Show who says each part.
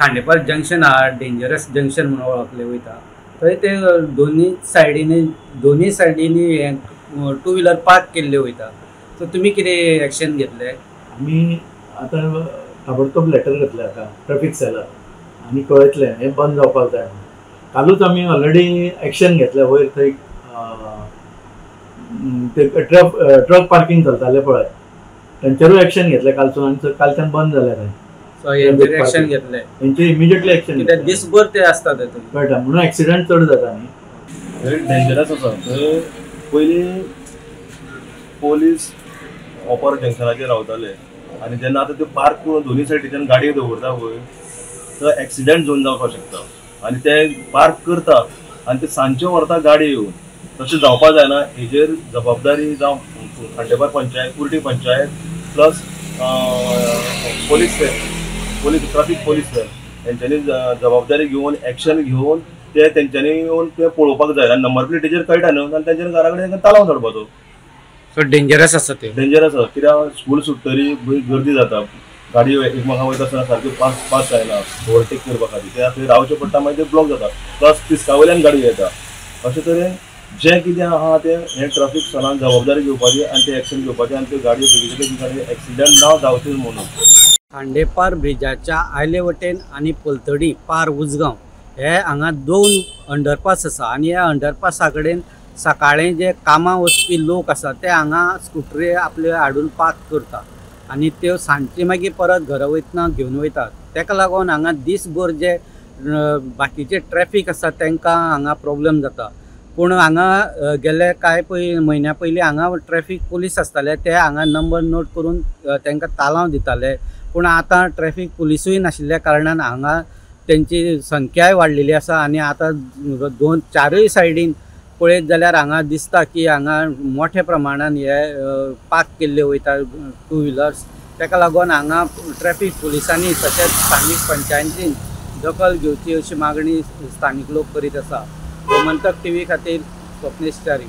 Speaker 1: Khandepar junction आहा, dangerous junction म्हणून वळखले वयता, थंय ते दोनी सायडीनी हे टू व्हिलर पार्क केल्ले वयता. सो तुमी कितें एक्शन घेतले?
Speaker 2: आमी आतां ताबडतोब लेटर घेतले आतां ट्रॅफिक सेलाक आनी कळयतलें हें बंद जावपाक जाय म्हणून. कालूच आमी ऑलरेडी एक्शन घेतलें. वयर थंय ते ट्रक पार्किंग चलतालें पळय, तेंचेरूय एक्शन घेतलें कालसून आनी कालच्यान बंद जालें थंय.
Speaker 1: सो हेंचेर एक्शन घेतलें,
Speaker 2: हेंचेर इमिजिएटली एक्शन
Speaker 1: कित्याक दिसभर ते आसता ते
Speaker 2: कळटा म्हणून एक्सिडंट चड जाता न्ही.
Speaker 3: व्हेरी डेंजरस आसा थंय. पयलीं पोलीस ओपर जंक्शनाचेर रावताले आनी जेन्ना आतां त्यो पार्क करून दोनी सायडीच्यान गाडयो दवरता पळय, थंय एक्सिडंट झोन जावपाक शकता. आनी ते पार्क करता आनी ते सांजचे व्हरता गाडी येवन. तशें जावपा जायना. हेजेर जबाबदारी जावं Khandepar panchayat, Curti panchayat plus police cell, police traffic police cell हेंच्यांनी जबाबदारी घेवन एक्शन घेवन ते तेंच्यांनी येवन ते पळोवपाक जाय. आनी नंबर प्लेटीचेर कळटा न्हू, आनी तेंच्यांनी घरा कडेन तालांव धाडपाचो.
Speaker 1: सो डेंजरस आसा ते,
Speaker 3: डेंजरस आसा. कित्याक स्कूल सुट्टरी गर्दी जाता, गाडी एकमेकां वयता आसतना सारक्यो पास जायना ओवरटेक करपा खातीर, ते थंय रावचें पडटा, मागीर ते ब्लॉक जाता. प्लस पिस्का वयल्यान गाडी येता. अशें तरेन जें कितें आहा तें हें ट्राफीक सेलान जबाबदारी घेवपाची आनी ते एक्शन घेवपाचें आनी त्यो गाडयो बेगीन बेगीन गाडयो एक्सिडंट ना जावचे म्हणून.
Speaker 1: खांडेपार ब्रिजाच्या आयले वटेन आनी पलतडी पार उजगांव हे हांगा दोन अंडरपास आसा आनी ह्या अंडरपासा कडेन सकाळीं जे कामां वचपी लोक आसा ते हांगा स्कुटरी आपल्यो हाडून पार्क करता आनी त्यो सांजचे मागीर परत घरा वयतना घेवन वयतात. ताका लागून हांगा दीसभर जे बाकीचे ट्रॅफीक आसा तांकां हांगा प्रॉब्लम जाता. पूण हांगा गेले कांय म्हयन्या पयलीं हांगा ट्रॅफीक पुलीस आसताले, ते हांगा नंबर नोट करून तांकां तालांव दिताले. पूण आतां ट्रॅफीक पुलिसूय नाशिल्ल्या कारणान हांगा तेंची संख्याय वाडलेली आसा आनी आतां दोन चारूय सायडीन पळयत जाल्यार हांगा दिसता की हांगा मोठ्या प्रमाणान हे पार्क केल्ले वयता टू व्हिलर्स. ताका लागून हांगा ट्रॅफीक पुलिसांनी तशेंच स्थानीक पंचायतीन दखल घेवची अशी मागणी स्थानीक लोक करीत आसा. गोमंतक टीव्ही खातीर स्वप्नेश च्यारी.